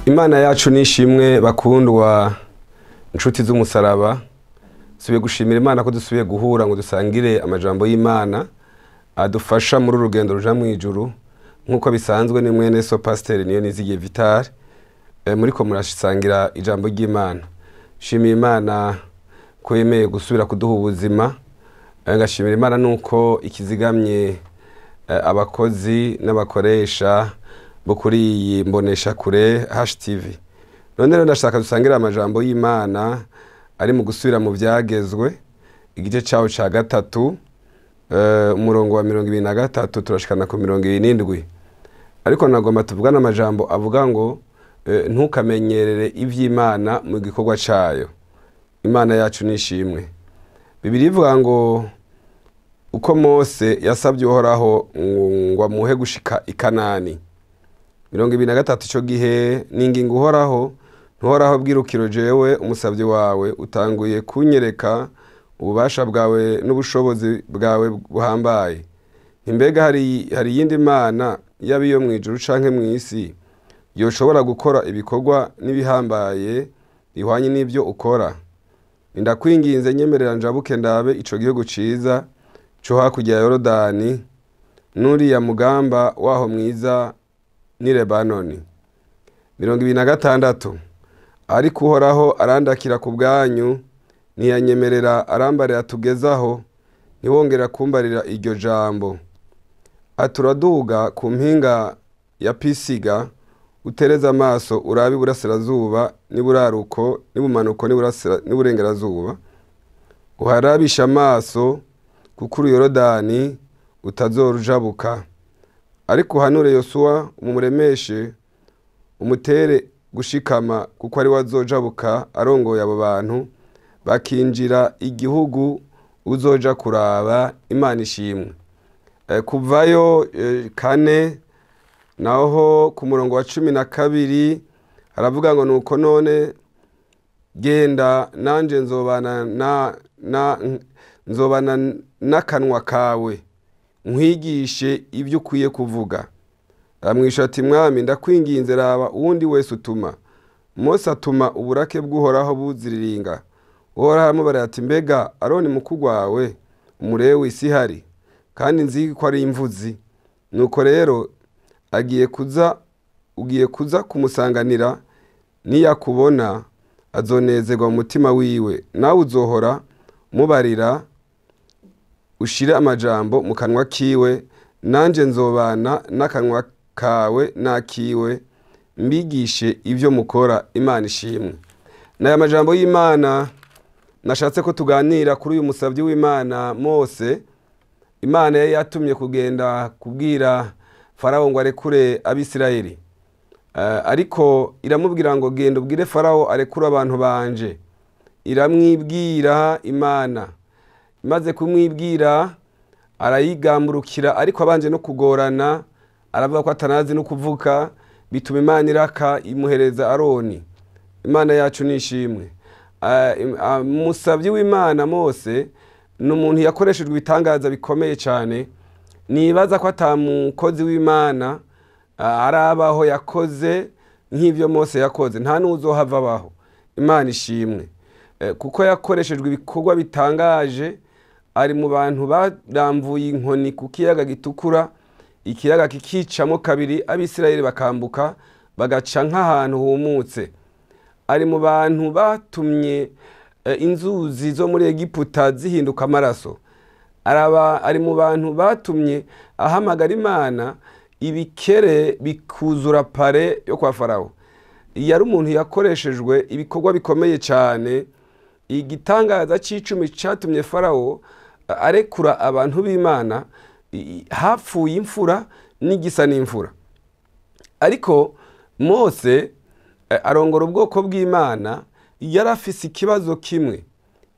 Imana yacu nishimwe bakundwa inshuti z'umusaraba. Subiye gushimira Imana ko dusubiye guhura ngo dusangire amajambo y'Imana adufasha muri urugendo ruja mu ijuru. Nkuko bisanzwe ni mwene so Pasteur Niyonizigiye Vital, muriko murashangira ijambo ry'Imana. Shimiye Imana ko yemeye gusubira kuduha ubuzima. Ngashimira Imana nuko ikizigamye abakozi n'abakoresha bo kuri iyi mbonesha kure HTV. None rero ndashaka dusangira amajambo y'Imana ari mu gusubira mu byagezwe igice cyawo ca gatatu, umurongo wa 23 turashikana ku 27. Ariko nagomba tuvugana amajambo avuga ngo ntukamenyerere ivy'Imana mu gikorwa cayo. Imana yacu nishimwe. Bibiliya ivuga ngo uko Mose yasabye Uhoraho ngo amuhe gushika i Kanani. 23 ico gihe ningingo Uhoraho, ntuhoraho bwirukiro jewe umusavyi wawe utanguye kunyereka ububasha bwawe n'ubushobozi bwawe buhambaye. Imbega hari yindi mana yaba iyo mwijuru canke mw'isi yoshobora gukora ibikorwa n'ibihambaye bihwanye n'ivyo ukora. Ndakwinginze nyemerera njabuke ndabe ico gihugu ciza co hakurya ya Yorodani n'uriya mugamba waho mwiza ni Lebanoni. 26 ariko Uhoraho arandakira ku bwanyu ntiyanyemerera arambarira tugezaho ntiwongera kumbarira iryo jambo. Aturaduga ku mpinga ya Pisiga utereza amaso urabe iburasirazuba n'iburaruko n'ibumanuko n'iburengerazuba, uharabisha amaso kuko uri Yorodani utazorujabuka. Ariko uhanure Yosuwa umuremeshe umutere gushikama kuko ari wazojabuka arongoye abo bantu bakinjira igihugu uzoja kuraba. Imana ishimwe. Kuvayo 4 naho ku murongo wa 12 haravuga ngo nuko none genda nanje nzobana nzobana n'akanwa kawe nkwigishe ibyo ukwiye kuvuga. Aramwisha ati mwami ndakwinginze raba uwundi wese utuma. Mose atuma uburake bw'Uhoraho buziriringa. Uhoraho aramubara ati mbega Aroni mukuru wawe umurewi si hari, kandi nzi ko ari imvuzi. Nuko rero ugiye kuza kumusanganira, niyakubona azonezerwa mu mutima wiwe, nawe uzohora mubarira ushire amajambo mu kanwa kiwe, nanje nzobana n'akanwa kawe nakiwe mbigishe ibyo mukora. Imana ishimwe. N'aya majambo y'Imana nashatse ko tuganira kuri uyu musavyi w'Imana Mose. Imana yari yatumye kugenda kubwira Farawo ngo arekure Abisirayeli. Ariko iramubwira ngo genda ubwire Farawo arekure abantu banje. Iramwibwira Imana. Imaze kumwibwira arayigamburukira, ariko abanje no kugorana aravuga ko atanazi no kuvuka, bituma Imana iraka imuhereza Aroni. Imana yacu nishimwe. Musavyi w'Imana Mose ni umuntu yakoreshejwe ibitangaza bikomeye cyane. Nibaza ko atamukozi w'Imana arabaho yakoze nk'ivyo Mose yakoze, nta n'uzohava abaho. Imana ishimwe. Kuko yakoreshejwe ibikorwa bitangaje, ari mu bantu baramvuye inkoni ku kiyaga gitukura, ikiyaga kikicamo kabiri, Abisirayeli bakambuka bagaca nk'ahantu humutse. Ari mu bantu batumye inzuzi zo muri Egiputa zihinduka amaraso. Ari mu bantu batumye ahamagara Imana ibikere bikuzura pare yo kwa Farawo. Yari umuntu yakoreshejwe ibikorwa bikomeye cyane. Igitangaza c'icumi catumye Farawo arekura abantu b'Imana, hapfuye imfura n'igisa n'imfura. Ariko Mose arongora ubwoko bw'Imana, yarafise ikibazo kimwe.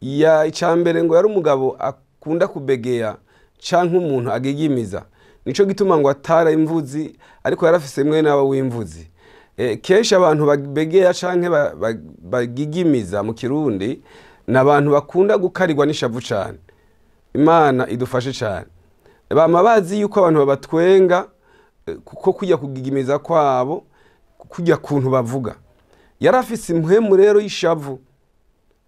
Ya icambere ngo yari umugabo akunda kubegeya canke umuntu agigimiza. Nico gituma ngo atara imvuzi, ariko yarafise mwene aba w'imvuzi. Kenshi abantu babegeya canke bagigimiza mu Kirundi nabantu bakunda gukarirwa n'ishavu cane. Imana idufashe cyane. Bama bazi yuko abantu babatwenga kuko kujya kugigimiza kwabo. kujya kuntu bavuga. Yarafise impwemu rero y'ishavu,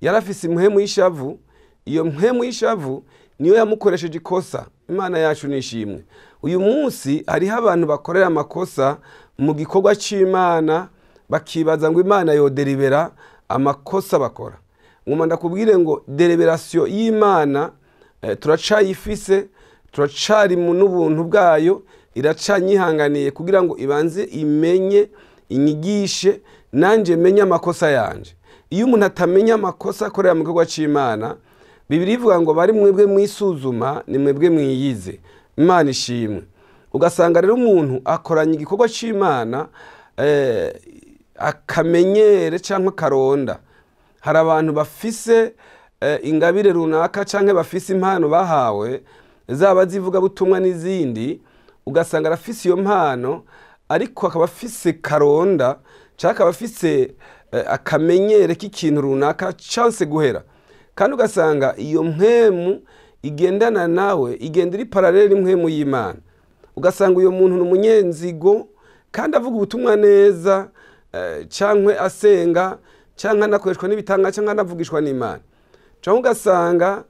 yarafise impwemu y'ishavu. Iyo mpwemu y'ishavu niyo yamukoresheje ikosa. Imana yacu nishimwe. Uyu munsi hariho abantu bakorera amakosa mu gikorwa c'Imana, bakibaza ngo Imana yoderibera amakosa bakora. Ngoma ndakubwire ngo deliberation y'Imana turacayifise, turacari mu n'ubuntu bwayo, iracanyihanganiye kugira ngo ibanze imenye, inyigishe, nanje menye amakosa yanje. Iyo umuntu atamenya amakosa akorera mu gikorwa c'Imana, Bibiliya ivuga ngo bari mwebwe mwisuzuma, ni mwebwe mwiyize. Imana ishimwe. Ugasanga rero umuntu akoranye igikorwa c'Imana akamenyere canke karonda. Hari abantu bafise ingabire runaka canke bafise impano bahawe, zaba zivuga butumwa n'izindi, ugasanga arafise iyo mpano ariko akaba afise karonda canke akaba afise akamenyere k'ikintu runaka chance guhera. Kandi ugasanga iyo mpwemu igendana nawe igenda iri parallel impwemu y'Imana. Ugasanga uyo muntu ni umunyenzigo kandi avuga ubutumwa neza, canke asenga canke anakoreshwa n'ibitanga canke anavugishwa n'Imana. Canke ugasanga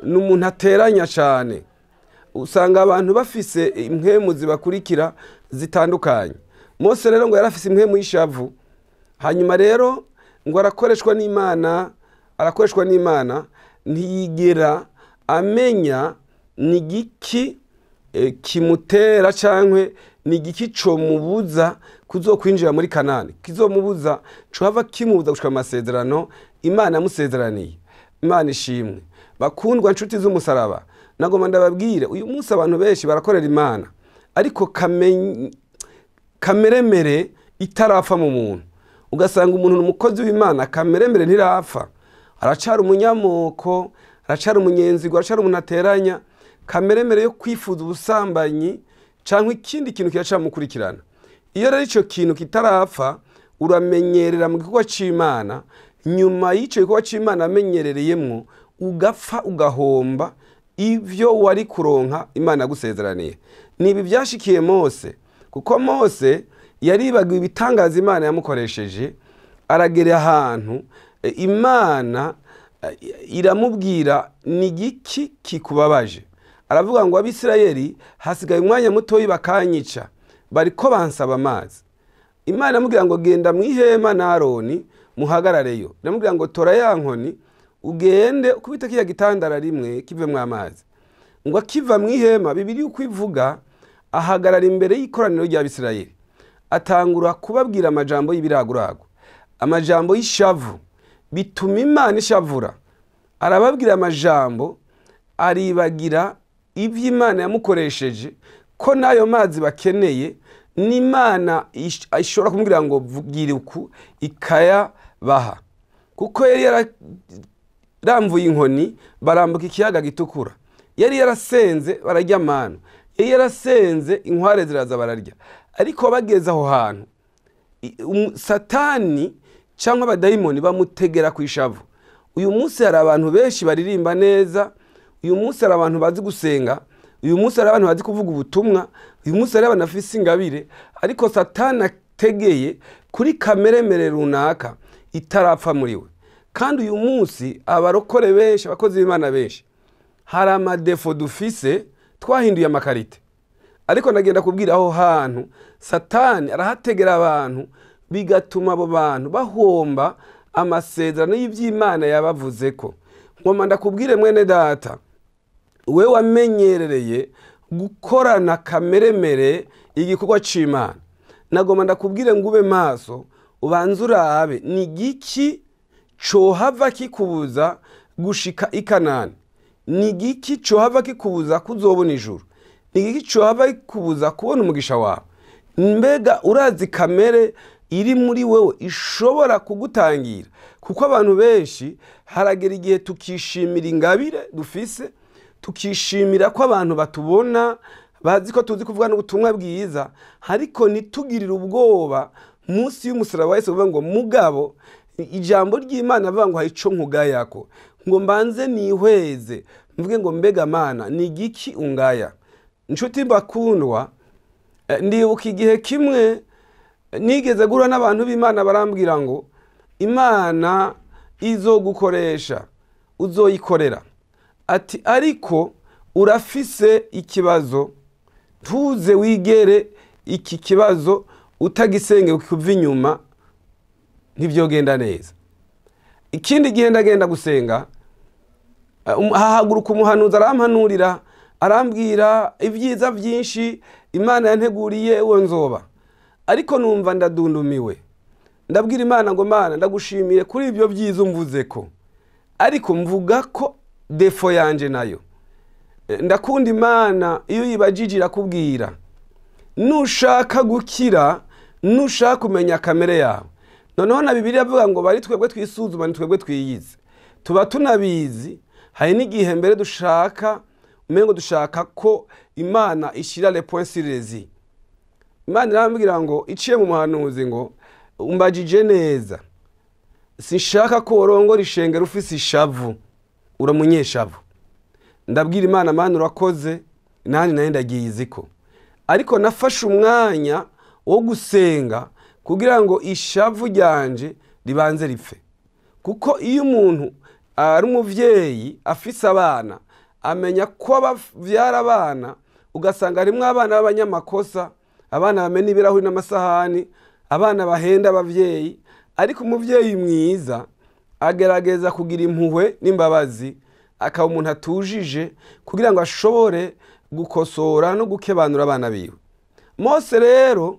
ni umuntu ateranya cane. Usanga abantu bafise impwemu zibakurikira zitandukanye. Mose rero ngo yarafise impwemu y'ishavu. Hanyuma rero ngo arakoreshwa n'Imana, arakoreshwa n'Imana, ntiyigera amenya ni giki kimutera canke ni giki comubuza kuzokwinjira muri Kanani, kizomubuza cohava kimubuza gushika amasezerano Imana yamusezeraniye. Imana ishimwe. Bakundwa nshuti z'umusaraba, nagomba ndababwire uyu munsi abantu benshi barakorera Imana ariko kameremere itarapfa mu muntu. Ugasanga umuntu ni umukozi w'Imana, kameremere ntirapfa, aracara umunyamoko, aracara umunyenzigo, aracara umuntu ateranya. Kameremere yo kwifuza ubusambanyi canke ikindi kintu kiracamukurikirana. Iyo rero ico kintu kitarapfa, uramenyerera mu gikorwa c'Imana. Nyuma y'ico gikorwa c'Imana amenyerereyemwo, ugapfa ugahomba ivyo wari kuronka Imana yagusezeraniye. Nibi byashikiye Mose, kuko Mose yaribagiwe ibitangaza Imana yamukoresheje, aragera ahantu Imana iramubwira ni giki kikubabaje. Aravuga ngo Abisirayeli hasigaye umwanya mutoyi bakanyica, bariko bansaba amazi. Imana iramubwira ngo genda mu ihema na Aroni muhagarareyo. Iramubwira ngo tora ya nkoni ugende ukubite kiya gitandara rimwe kivemwo amazi. Ngo akiva mu ihema, Bibiliya uko ivuga, ahagarara imbere y'ikoraniro ry'Abisirayeli, atangura kubabwira amajambo y'ibiragurago, amajambo y'ishavu, bituma Imana ishavura. Arababwira amajambo, aribagira ivy'Imana yamukoresheje, ko nayo mazi bakeneye, n'Imana ishobora kumubwira ngo vugira uku, ikayabaha. Kuko yari yararamvuye inkoni barambuka ikiyaga gitukura, yari yarasenze bararya amanu, yari yarasenze inkware ziraza bararya. Ariko bageze aho hantu, Satani cyangwa abadayimoni bamutegera ku ishavu. Uyu munsi hari abantu benshi baririmba neza, uyu munsi hari abantu bazi gusenga, uyu munsi hari abantu bazi kuvuga ubutumwa, uyu munsi hari abantu bafise ingabire, ariko Satani ategeye kuri kameremere runaka itarapfa muri we. Kandi uyu munsi abarokore benshi, abakozi b'Imana benshi, hari amadefo dufise twahinduye amakarite. Ariko ndagenda kubwira aho hantu Satani arahategera abantu, bigatuma abo bantu bahomba amasezerano y'ivy'Imana yabavuzeko. Ngoma ndakubwire mwene data, we wamenyerereye gukorana kameremere igikorwa c'Imana, nagoma ndakubwire ngube maso, ubanze urabe ni giki cohava kikubuza gushika i Kanani, ni giki cohava kikubuza kuzobona ijuru, ni giki cohava kikubuza kubona umugisha wawe. Mbega urazi kamere iri muri wewe ishobora kugutangira? Kuko abantu benshi haragera igihe tukishimira ingabire dufise, tukishimira ko abantu batubona, bazi ko tuzi kuvuga n'ubutumwa bwiza, ariko ntitugirire ubwoba munsi y'umusaraba wa Yesu uvuga ngo mugabo ijambo ry'Imana avuga ngo hari ico nkugayako, ngo mbanze nihweze mvuge ngo mbega Mana ni igiki ungaya. Nshuti mbakundwa, ndibuka igihe kimwe Nigeze guhura n'abantu b'Imana barambwira ngo Imana izogukoresha, uzoyikorera, ati ariko urafise ikibazo, ntuze wigere iki kibazo utagisenge kuva inyuma ntibyogenda neza. Ikindi gihe ndagenda gusenga, hahaguruka umuhanuzi arampanurira, arambwira ibyiza byinshi Imana yanteguriye uwo nzoba, ariko numva ndadundumiwe. Ndabwira Imana ngo Mana ndagushimiye kuri ibyo byiza umvuze ko, ariko mvuga ko defo yanje nayo. Ndakunda Imana iyo uyibajije irakubwira. Nushaka gukira, nushaka kumenya kamere yawe. Noneho na Bibiliya ivuga ngo bari twebwe twisuzuma ni twebwe twiyize, tuba tunabizi. Hari n'igihe mbere dushaka umengo dushaka ko Imana ishira les points sur les i. Imana irambwira ngo iciye mu muhanuzi ngo umbajije neza, sinshaka ko worongora ishengero ufise ishavu, uramunyeshavu. Ndabwira Imana, Mana urakoze, nanjye nayo ndagiye iziko, ariko nafashe umwanya wo gusenga kugira ngo ishavu ryanje ribanze ripfe. Kuko iyo umuntu ari umuvyeyi afise abana, amenya ko abavyara abana, ugasanga harimwo abana b'abanyamakosa, abana bamena ibirahuri n'amasahani, abana bahenda abavyeyi. Ariko umuvyeyi mwiza agerageza kugira impuhwe n'imbabazi, akaba umuntu atujije kugira ngo ashobore gukosora no gukebanura abana biwe. Mose rero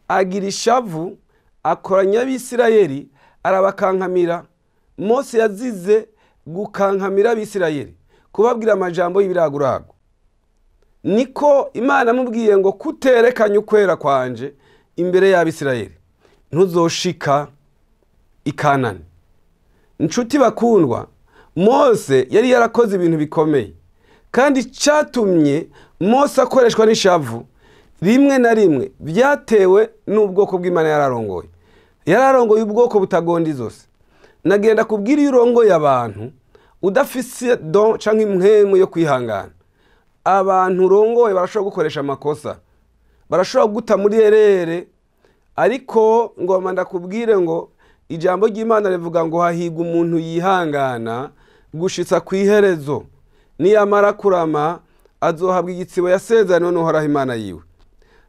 agira ishavu, akoranya Abisirayeli arabakankamira. Mose yazize gukankamira Abisirayeli, kubabwira amajambo y'ibiragurago. Niko Imana amubwiye ngo kuterekanye ukwera kwanje imbere y'Abisirayeli, ntuzoshika i Kanani. Nshuti bakundwa, Mose yari yarakoze ibintu bikomeye, kandi cyatumye Mose akoreshwa n'ishavu rimwe na rimwe byatewe n'ubwoko bw'Imana yararongoye. Yararongoye ubwoko butagonda izose. Nagenda kubwira iyo urongoye abantu udafise don canke impwemu yo kwihangana, abantu urongoye barashobora gukoresha amakosa, barashobora guta muri erere. Ariko ngoma ndakubwire ngo ijambo ry'Imana rivuga ngo hahigwa umuntu yihangana gushitsa kwiherezo, niyamara kurama azohabwa igitsibo yasezeraniwe n'Uhoraho Imana yiwe.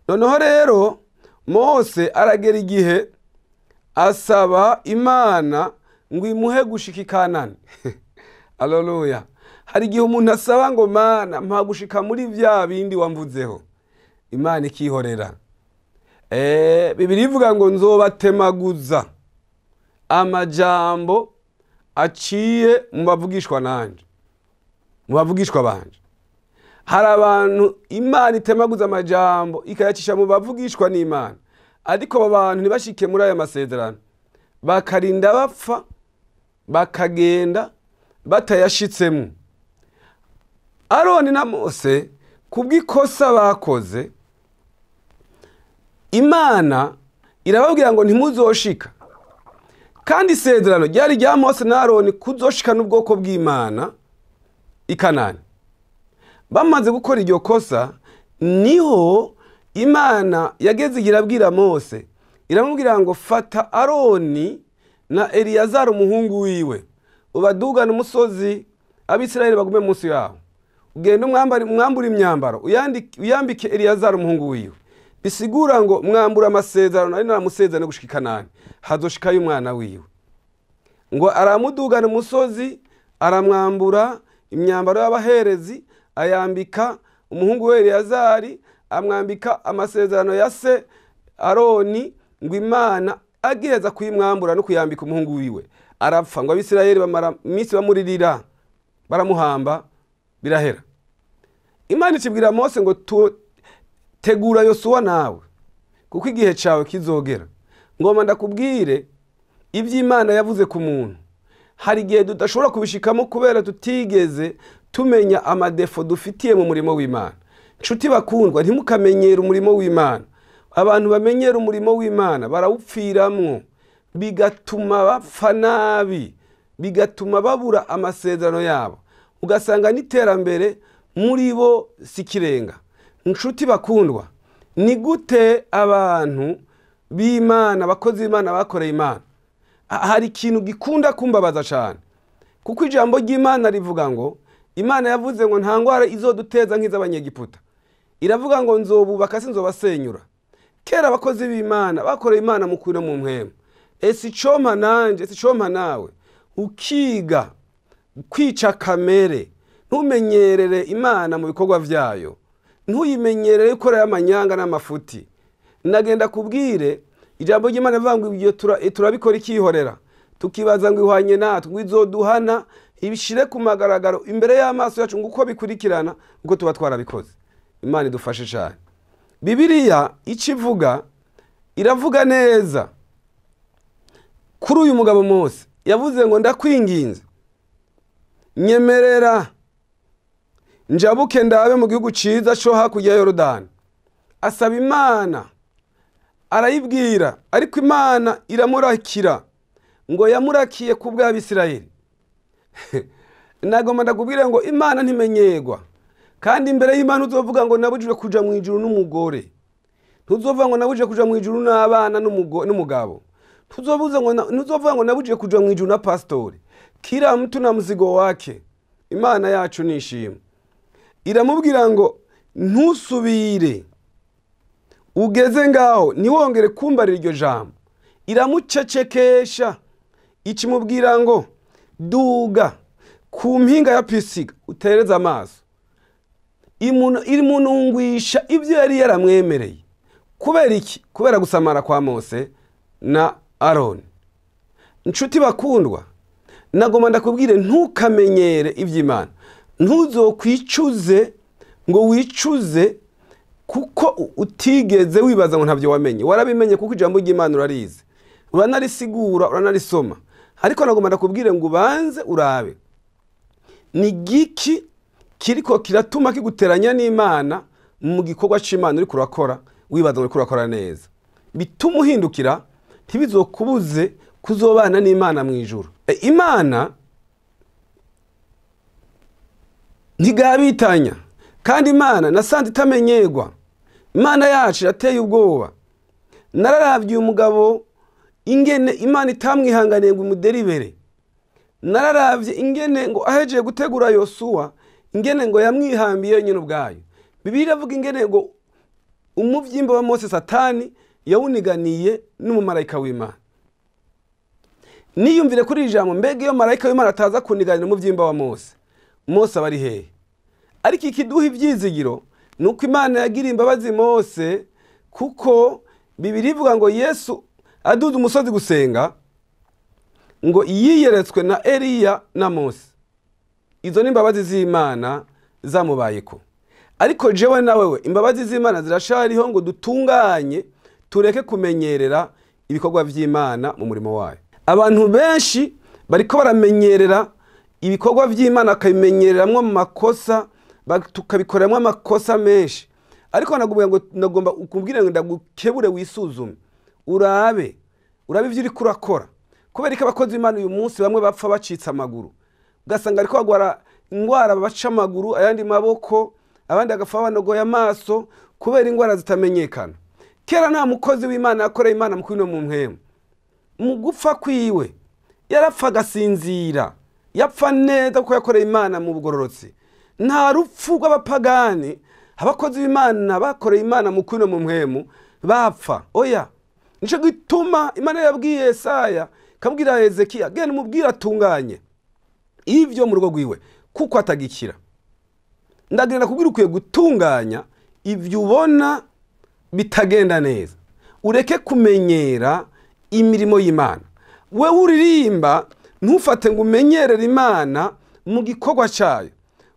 Noneho rero Mose aragera igihe asaba Imana ngo imuhe gushika i Kanani. Haleluya. Hari igihe umuntu asaba ngo Mana mpa gushika muri vya bindi wamvuzeho, Imana ikihorera. Bibiliya ivuga ngo nzobatemaguza amajambo aciye mu bavugishwa nanje, mu bavugishwa banje. Hari abantu Imana itemaguza amajambo ikayacisha mu bavugishwa n'Imana, ariko abo bantu ntibashike muri aya masezerano, bakarinda bapfa bakagenda batayashitsemo. Aroni na Mose kubw'ikosa bakoze, Imana irababwira ngo ntimuzoshika. Kandi isezerano ryari rya Mose na Aroni kuzoshika n'ubwoko bw'Imana i Kanani. Bamaze gukora iryo kosa, niho Imana yageze irabwira Mose, iramubwira ngo fata Aroni na Eliyazari umuhungu wiwe, ubadugane umusozi, Abisirayeli bagume munsi yawo, ugende umwambure imyambaro, uyambike Eliyazari umuhungu wiwe. Bisigura ngo mwambura amasezerano ari naramusezerano gushika i Kanani, hazoshikayo umwana wiwe. Ngo aramudugana umusozi, aramwambura imyambaro y'abaherezi, ayambika umuhungu we Eliyazari, amwambika amasezerano ya se Aroni, ngo Imana agiheza kuyimwambura no kuyambika umuhungu wiwe arapfa. Ngo Abisirayeli bamara iminsi bamuririra, baramuhamba, birahera. Imana ikibwira Mose ngo tegura Yosuwa nawe, kuko igihe cawe kizogera. Ngoma ndakubwire iby'Imana yavuze ku muntu, hari igihe tudashobora kubishikamo kubera tutigeze tumenya amadefo dufitiye mu murimo w'Imana. Nshuti bakundwa, ntimukamenyere umurimo w'Imana. Abantu bamenyera umurimo w'Imana barawupfiramwo, bigatuma bapfa nabi, bigatuma babura amasezerano yabo, ugasanga n'iterambere muri bo sikirenga. Nshuti bakundwa, ni gute abantu b'Imana, abakozi b'Imana bakoreye Imana, hari ikintu gikunda kumbabaza cyane, kuko ijambo ry'Imana rivuga ngo Imana yavuze ngo nta ngwara izoduteza nk'iz'abanyegiputa, iravuga ngo nzobubaka sinzobasenyura. Kera abakozi b'Imana bakoreye Imana mu kwira mu mpwemu. Ese icompa nanje, ese icompa nawe, ukiga kwica kamere, ntumenyerere Imana mu bikorwa vyayo, ntuyimenyerere ikorera amanyanga n'amafuti. Nagenda kubwire ijambo ry'Imana rivuga ngo ibyo turabikora ikihorera, tukibaza ngo ihwanye natwe, ngo izoduhana ibishire ku magaragaro imbere y'amaso yacu, ngo uko bikurikirana uko tuba twarabikoze. Imana idufashe cyane. Bibiliya icivuga iravuga neza kuri uyu mugabo Mose. Yavuze ngo ndakwinginze nyemerera njabuke ndabe mu gihugu ciza cyo hakurya ya Yorodani. Asaba Imana, arayibwira, ariko Imana iramurakira ngo yamurakiye ku bw'Abisirayeli. Nagomba ndakubwira ngo Imana ntimenyerwa, kandi imbere y'Imana uzovuga ngo nabujijwe kuja mu ijuru n'umugore, ntuzovuga ngo nabujijwe kuja mu ijuru n'abana n'umugabo, ntuzovuga ngo nabujijwe kuja mu ijuru na pastori. Kila mtu na mzigo wake. Imana yacu nishimwe. Iramubwira ngo ntusubire, ugeze ngaho ntiwongere kumbarira iryo jambo. Iramucecekesha, ikimubwira ngo duga ku mpinga ya Pisiga utereze amaso. Imunungwisha ibyo yari yaramwemereye. Kubera iki? Kubera gusamara kwa Mose na Aroni. Nshuti bakundwa, nagomba ndakubwire ntukamenyere iby'Imana, ntuzokwicuze ngo wicuze kuko utigeze wibaza ngo ntabyo wamenye. Warabimenye kuko ijambo ry'Imana urarizi, uranarisigura, uranarisoma. Ariko nagomba ndakubwire ngo ubanze urabe ni giki kiriko kiratuma kiguteranya n'Imana mu gikorwa c'Imana uriko urakora, wibaza ngo uriko urakora neza, bituma uhindukira, ntibizokubuze kuzobana n'Imana mu ijuru. Imana ntigabitanya, kandi Imana nasanze itamenyerwa. Imana yacu irateye ubwoba. Nararavye uyu mugabo ingene Imana itamwihanganiye ngo imuderibere. Nararavye ingene ngo ahejeje gutegura Yosuwa, ingene ngo yamwihambiye nyine ubwayo. Bibiliya iravuga ingene ngo umuvyimba wa Mose Satani yawuniganiye n'umumarayika w'Imana. Niyumvire kuri iri jambo, mbega iyo marayika w'Imana ataza kuniganira umuvyimba wa Mose, Mose aba ari hehe? Ariko ikiduha ivyizigiro nuko Imana yagiriye imbabazi Mose, kuko Bibiliya ivuga ngo Yesu aduze umusozi gusenga ngo yiyeretswe na Eliya na Mose. Izo ni imbabazi z'Imana zamubayeko. Ariko jewe na wewe imbabazi z'Imana zirashariho ngo dutunganye, tureke kumenyerera ibikorwa vy'Imana mu murimo wayo. Abantu benshi bariko baramenyerera ibikorwa vy'Imana, bakabimenyereramwo mu makosa, tukabikoreramwo amakosa menshi. Ariko nagomba ukubwire ngo ndagukebure wisuzume, urabe ivyo uriko urakora. Kubera ko abakozi b'Imana uyu munsi bamwe bapfa bacitse amaguru, ugasanga ariko bagwara ingwara baca amaguru, ayandi maboko, abandi agapfa banogoye amaso kubera ingwara zitamenyekana. Kera nta mukozi w'Imana yakoreye Imana mu kwino mu mpwemu, mu gupfa kwiwe yarapfa agasinzira, yapfa neza kuko yakoreye Imana mu bugororotsi. Nta rupfu rw'abapagani abakozi b'Imana bakoreye Imana mu kwino mu mpwemu bapfa, oya. Nico gituma Imana yabwiye Yesaya, kabwira Hezekiya, genda umubwire atunganye ivyo mu rugo rwiwe kuko atagikira. Ndagenda kubwira ukwiye gutunganya ivyo ubona bitagenda neza, ureke kumenyera imirimo y'Imana. Wewe uririmba ntufate ngo umenyerere Imana mu gikorwa cyayo,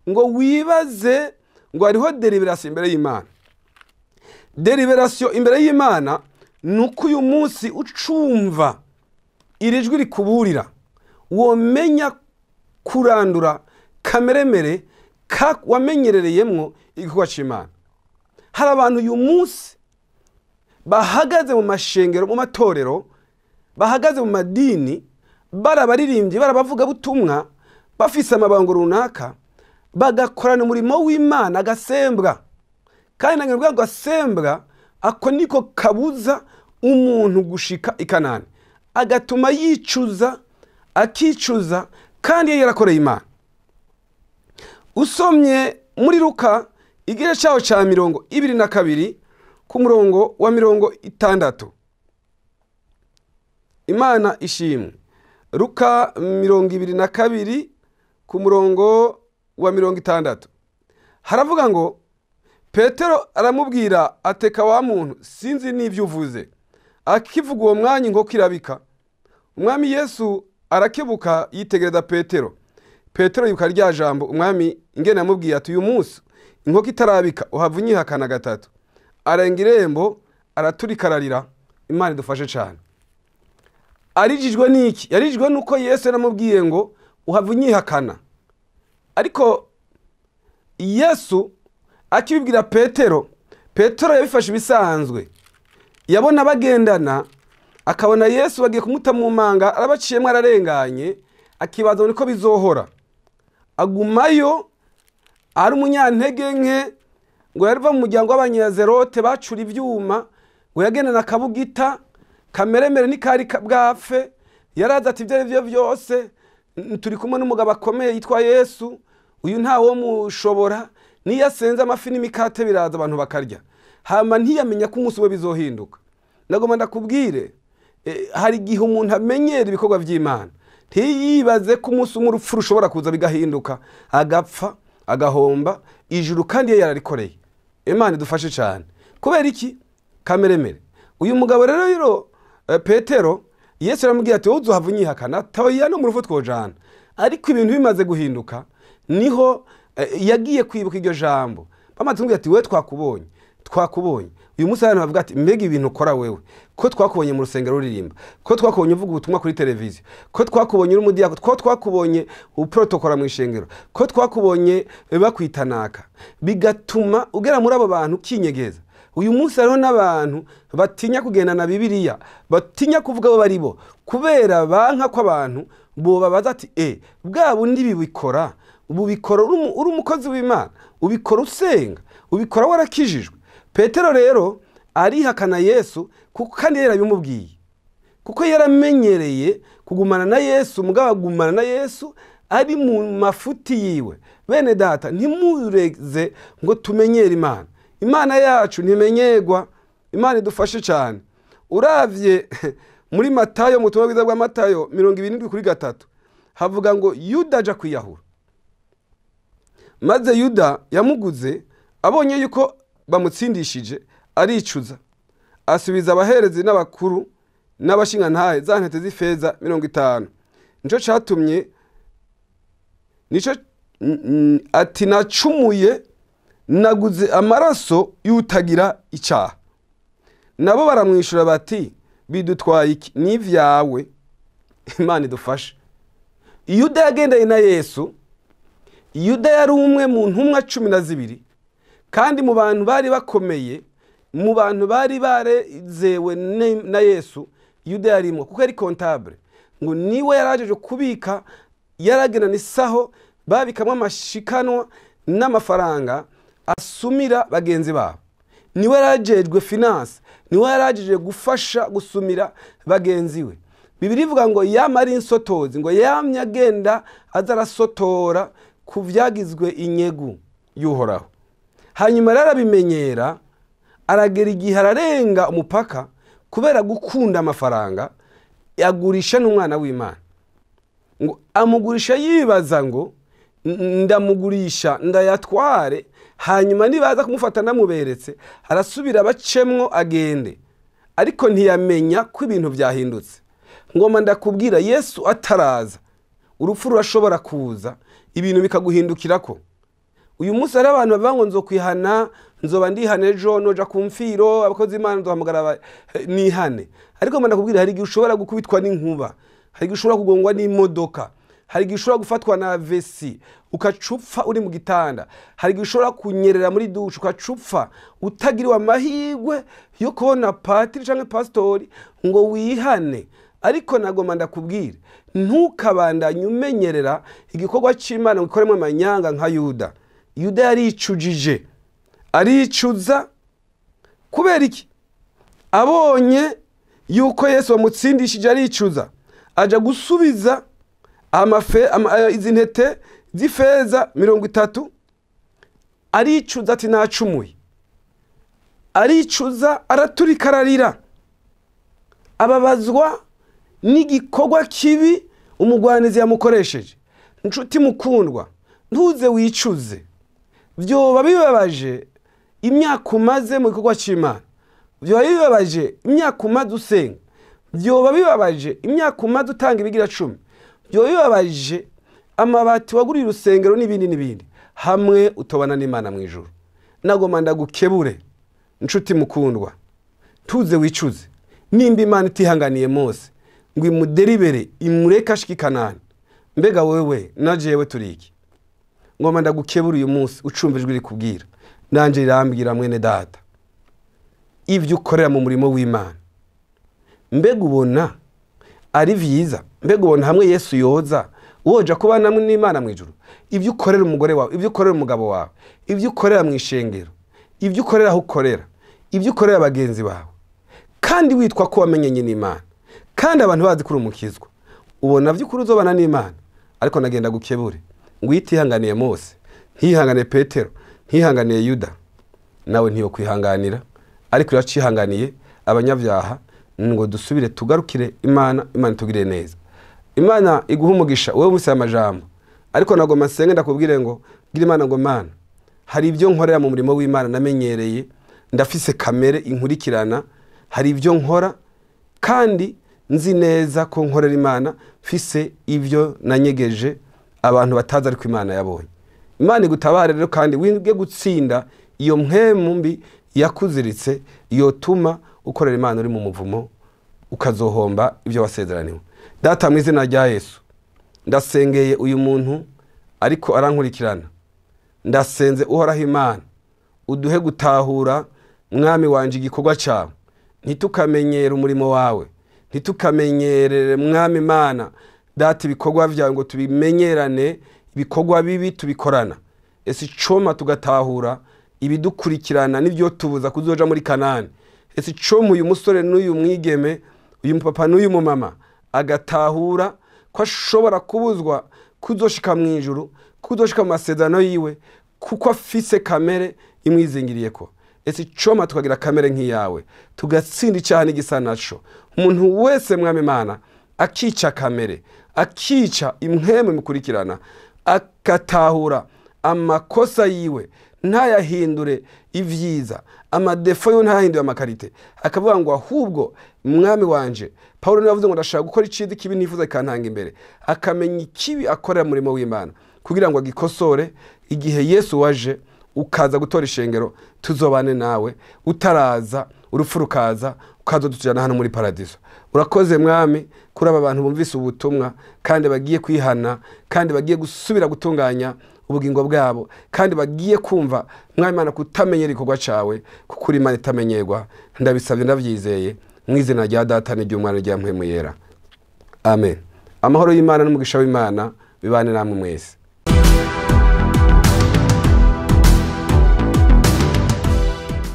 ngo wibaze ngo hariho deliberation imbere y'Imana. Deliberation imbere y'Imana nuko uyu munsi ucumva iri jwi rikuburira, womenya kurandura kameremere wamenyerereyemwo igikorwa c'Imana. Hari abantu uyu munsi bahagaze mu mashengero, mu matorero, bahagaze mu madini, barabaririmbyi, barabavuga butumwa, bafise amabango runaka, bagakorana umurimo w'Imana agasembwa. Kandi nange ngo asembwa, ako niko kabuza umuntu gushika ikanani, agatuma yicuza, akicuza kandi yarakoreye Imana. Usomye muri Luka igice cyaho cya 22 ku murongo wa 60. Imana ishimwe. Luka 22 ku murongo wa 60 haravuga ngo Petero aramubwira ateka wa muntu, sinzi n'ivyo uvuze. Akivuga uwo mwanya inkoko irabika. Umwami Yesu arakebuka yitegereza Petero. Petero yibuka rya jambo umwami ingene yamubwiye ati uyu munsi inkoko itarabika uhava unyihakana gatatu. Arenga irembo araturika ararira. Imana idufashe cyane. Arijijwe n'iki? Yarijijwe nuko Yesu yaramubwiye ngo uhava unyihakana. Ariko Yesu akibibwira Petero, Petero yabifashe ibisanzwe. Yabona bagendana, akabona Yesu bagiye kumuta mu manga, arabaciyemo ararenganye, akibaza niko bizohora. Agumayo ari umunyantege nke, ngo yariva mu muryango w'abanyazerote bacura ivyuma, ngo yagendana akabugita kameremere nikari bwapfe. Yaraza ati ibyo arivyo byose turi kumwe n'umugabo akomeye yitwa Yesu, uyu ntawo mushobora, niyo asenze amafi n'imikate biraza abantu bakarya. Hama ntiyamenya ko umunsi we bizohinduka. Nagomba ndakubwire, hari igihe umuntu amenyera ibikorwa by'Imana ntiyibaze ko umunsi umwe urupfu rushobora kuza bigahinduka, agapfa agahomba ijuru kandi yararikoreye. Imana idufashe cyane. Kubera iki? Kameremere. Uyu mugabo rero Petero, Yesu aramubwira ati wowe uzohava unyihakana, toya no mu rupfu twojana. Ariko ibintu bimaze guhinduka niho yagiye kwibuka iryo jambo. Bamaze kumubwira ati we twakubonye, twakubonye. Uyu munsi abantu bavuga ati mbega ibintu ukora wewe, ko twakubonye mu rusengero uririmba, ko twakubonye uvuga ubutumwa kuri televiziyo, ko twakubonye uri umudiyakoni, ko twakubonye uprotokora mu ishengero, ko twakubonye bakwitanaka, bigatuma ugera muri abo bantu kinyegeza. Uyu munsi hariho n'abantu batinya kugenda na Bibiliya, batinya kuvuga abo bari bo, kubera banka ko abantu bobabaza ati bwa bundi bibikora, ubikora uri umukozi w'Imana, ubikora usenga, ubikora warakijijwe. Petero rero arihakana Yesu kuko kandi yarabimubwiye, kuko yaramenyereye kugumana na Yesu, mugabo agumana na Yesu ari mu mafuti yiwe. Bene data, ntimureze ngo tumenyere Imana. Imana yacu ntimenyerwa. Imana idufashe cyane. Uravye muri Matayo, mu butumwa bwiza bwa Matayo 27:3 havuga ngo Yuda aja kwiyahura. Maze Yuda yamuguze abonye yuko bamutsindishije aricuza, asubiza abaherezi n'abakuru n'abashingantahe za ntete z'ifeza 50. Nico catumye, nico ati nacumuye naguze amaraso y'utagira icaha. Nabo baramwishura bati bidutwaye iki, n'ivyawe. Imana idufashe. Yuda yagendanye na Yesu. Yuda yari umwe mu ntumwa 12, kandi mu bantu bari bakomeye, mu bantu bari barezewe na Yesu, Yuda yarimo, kuko yari comptable. Ngo niwe yarajeje kubika, yaragena n'isaho babikamwe amashikanwa n'amafaranga asumira bagenzi babo. Niwe yarajejwe finance, niwe yarajeje gufasha gusumira bagenzi we. Bibiliya ivuga ngo yamara insotozi, ngo yamye agenda azarasotora ku vyagizwe inyegu y'Uhoraho. Hanyuma rero arabimenyera, aragera igihe ararenga umupaka kubera gukunda amafaranga, yagurisha n'umwana w'Imana. Ngo amugurisha yibaza ngo ndamugurisha ndayatware, hanyuma nibaza kumufata namuberetse arasubira bacemwo agende. Ariko ntiyamenya ko ibintu byahindutse. Ngoma ndakubwira, Yesu ataraza urupfu rurashobora kuza, ibintu bikaguhindukirako. Uyu munsi hari abantu bavuga ngo nzokwihana, nzoba ndihana ejo, noja ku mfiro, abakozi b'Imana nzohamagara nihane. Ariko ngoma ndakubwira, hari igihe ushobora gukubitwa n'inkuba, hari igihe ushobora kugongwa n'imodoka, hari igihe ushobora gufatwa na AVC ukacupfa uri mu gitanda, hari igihe ushobora kunyerera muri dushe ukacupfa utagiriwe amahirwe yo kubona patiri canke pastori ngo wihane. Ariko nagomba ndakubwira, ntukabandanye umenyerera igikorwa c'Imana ngo ukoremo amanyanga nka Yuda. Yuda yaricujije, aricuza kubera iki? Abonye yuko Yesu wamutsindishije aricuza, aja gusubiza izi ntete z'ifeza 30, aricuza ati nacumuye, aricuza araturika ararira, ababazwa n'igikorwa kibi umugwanizi yamukoresheje. Nshuti mukundwa, ntuze wicuze. Vyoba bibabaje imyaka umaze mu gikorwa c'Imana, vyoba bibabaje imyaka umaze usenga, vyoba bibabaje imyaka umaze utanga ibigira 10, vyoba bibabaje amabati waguriye urusengero n'ibindi n'ibindi, hamwe utobana n'Imana mu ijuru. Nagoma ndagukebure nshuti mukundwa, tuze wicuze. Nimba Imana itihanganiye Mose ngo imuderibere imureke ashike i Kanani, mbega wewe na jewe turiki? Ngoma ndagukebura uyu munsi ucumva ijwi rikubwira, nanje rirambwira mwene data, ivyo ukorera mu murimo w'Imana mbega ubona ari vyiza? Mbega ubona hamwe Yesu yoza woja kubana n'Imana mu ijuru? Ivyo ukorera umugore wawe, ivyo ukorera umugabo wawe, ivyo ukorera mu ishengero, ivyo ukorera aho ukorera, ivyo ukorera bagenzi bawe, kandi witwa ko wamenyanye n'Imana, kandi abantu bazi kuri umukizwa, ubona vy'ukuri uzobana n'Imana? Ariko nagenda gukebure ngo itihanganiye Mose, ntihanganiye Petero, ntihanganiye Yuda, nawe ntiyo kwihanganira, ariko iracihanganiye abanyabyaha ngo dusubire tugarukire Imana, Imana itugirire neza. Imana iguha umugisha wewe musi amajambo. Ariko nagoma nsenge ndakubwire ngo gira Imana ngo Mana, hari ibyo nkorera mu murimo w'Imana namenyereye, ndafise kamere inkurikirana, hari ibyo nkora kandi nzi neza ko nkorera Imana, mfise ibyo nanyegeje abantu batazi ariko Imana yabonye. Imana igutabare rero kandi wige gutsinda iyo mpwemu mbi yakuziritse yotuma ukorera Imana uri mu muvumo, ukazohomba ibyo wasezeraniwe. Data mu izina rya Yesu, ndasengeye uyu muntu ariko arankurikirana, ndasenze Uhoraho Imana uduhe gutahura mwami wanje igikorwa cyawe, ntitukamenyere umurimo wawe, ntitukamenyerere mwami Imana data ibikorwa byawe ngo tubimenyerane, ibikorwa bibi tubikorana. Ese icoma tugatahura ibidukurikirana n'ibyo tubuza kuzoja muri Kanani. Ese icoma uyu musore n'uyu mwigeme, uyu mupapa n'uyu mumama agatahura ko ashobora kubuzwa kuzoshika mu ijuru, kuzoshika mu masezerano yiwe, kuko afise kamere imwizingiriyeko. Ese icoma tukagira kamere nk'iyawe, tugatsinda icyaha n'igisa naco. Umuntu wese mwami Imana akica kamere, akica impwemu imukurikirana, akatahura amakosa yiwe ntayahindure ivyiza, amadefo yo ntayahindure amakarite, akavuga ngo ahubwo mwami wanje Paulo niwe yavuze ngo ndashaka gukora iciza ikibi nifuza kantanga imbere, akamenya ikibi akorera murimo w'Imana kugira ngo agikosore. Igihe Yesu waje ukaza gutora ishengero, tuzobane nawe, utaraza urupfu rukaza ukazodutujana hano muri paradiso. Urakoze mwami kuri aba bantu bumvise ubutumwa kandi bagiye kwihana, kandi bagiye gusubira gutunganya ubugingo bwabo, kandi bagiye kumva mwami Imana kutamenyera igikorwa cawe, kuko uri Imana itamenyerwa. Ndabisabye ndavyizeye mu izina rya Data n'iry'Umwana n'irya Mpwemu Yera, amen. Amahoro y'Imana n'umugisha w'Imana bibane namwe mwese.